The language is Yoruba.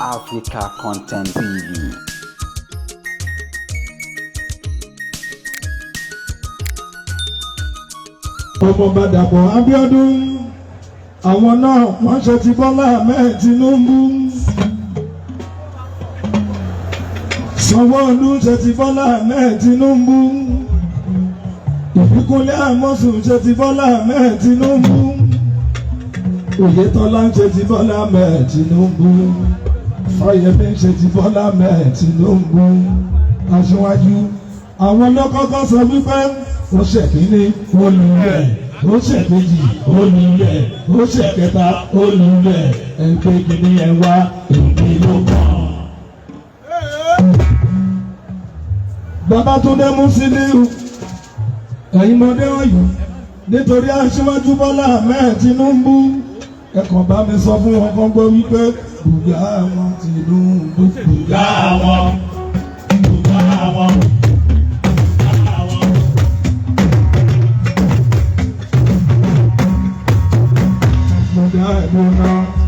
Africa Content TV. Ọmọọba Dàpọ̀ Abíọ́dún, àwọn náà wọ́n ṣe ti Bọ́lá Ahmed Tinubu. Sanwó-Olú ṣe ti Bọ́lá Ahmed Tinubu. Ìbíkúnlé Amósùn ṣe ti Bọ́lá Ahmed Tinubu. Oyètọ́lá ń ṣe ti Bọ́lá Ahmed Tinubu. Fáyẹmí ń ṣe ti Bọ́lá Ahmed Tinubu. Aṣíwájú àwọn ló kọ́kọ́ sọ wípé ó ṣe kínní, ó lulẹ̀, ó ṣe kejì, ó lulẹ̀, ó ṣe kẹta, ó lulẹ̀, ẹgbẹ́ kínní ẹ wá, èmi ló kàn. Babátúndé Musiliu, ẹ̀yin mọ̀dé wọ̀nyí, nítorí Aṣíwájú Bọ́lá Ahmed Tinubu, ẹ kàn bá mi sọ fún wọn kán gbọ́ wípé bùgá wọn Tinubu, bùgá wọn, bùgá wọn. Mo dá ẹ̀dùn náà.